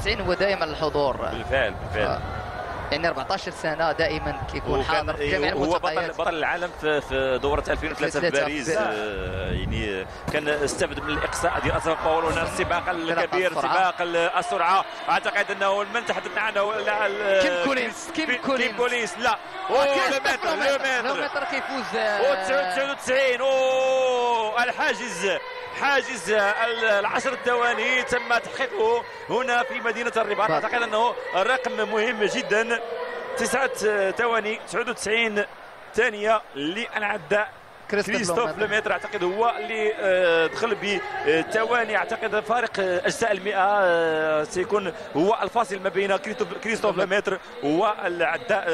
98 هو دائما الحضور. بالفعل بالفعل. يعني 14 سنة دائما كيكون حاضر في جميع الملتقيات. هو بطل العالم في دوره 2003 في باريس. يعني كان استفد من الاقصاء ديال اسامة باولو. هنا السباق الكبير، سباق السرعة. اعتقد انه من تحدثنا عنه كيم كولينز. كيم كولينز لا، لومتر كيفوز 99. اوه الحاجز، حاجز العشر ثواني تم تحقيقه هنا في مدينة الرباط. أعتقد أنه رقم مهم جدا، 9 ثواني 99 ثانية للعداء كريستوف لوميتر. أعتقد هو اللي دخل بثواني، أعتقد فارق أجزاء المئة سيكون هو الفاصل ما بين كريستوف لوميتر والعداء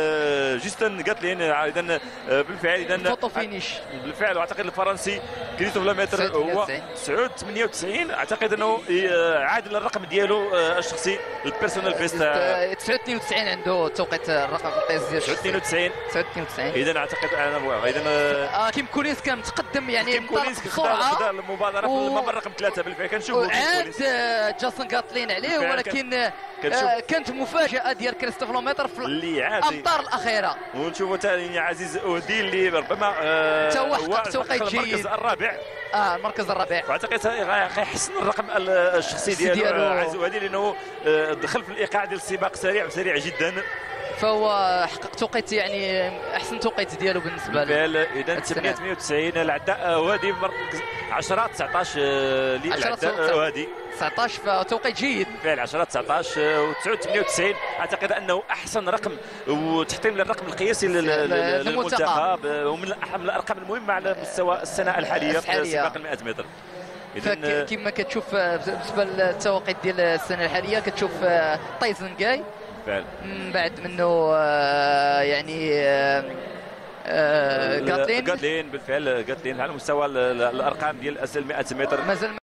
جوستن جاتلين. إذا بالفعل، إذا photo finish بالفعل. وأعتقد الفرنسي كريستوف لوميتر هو 9.98. أعتقد أنه عادل الرقم ديالو الشخصي ال personal best 9.92 عنده توقيت الرقم القياسي 9.92. 9.92. إذا أعتقد إذا كيم كولينز كان متقدم، يعني كيم كولينز خدا المبادرة في الممر رقم 3. بالفعل كنشوفوا عاد جاستن غاتلين عليه، ولكن كانت مفاجاة ديال كريستوف لوميتر في الامتار الاخيرة. ونشوفوا ثاني عزيز اودي اللي ربما حتى هو حقق توقيت جيد، المركز الرابع. المركز الرابع. واعتقد غيحسن الرقم الشخصي ديالو عزيز اودي، لانه دخل في الايقاع ديال السباق سريع وسريع جدا، فهو حقق توقيت يعني احسن توقيت ديالو بالنسبة له. اذا 898 العداء وادي 10 19 للعداء وادي 19، فتوقيت جيد بالفعل 10 19 و 98. اعتقد انه احسن رقم وتحطيم للرقم القياسي للمنتخب، ومن الارقام المهمة على مستوى السنة الحالية في سباق 100 متر. اذا كما كتشوف بالنسبة للتوقيت ديال السنة الحالية كتشوف تايسون جاي من بعد منه يعني غاتلين. بالفعل غاتلين على مستوى الارقام ديال 100 متر. مازال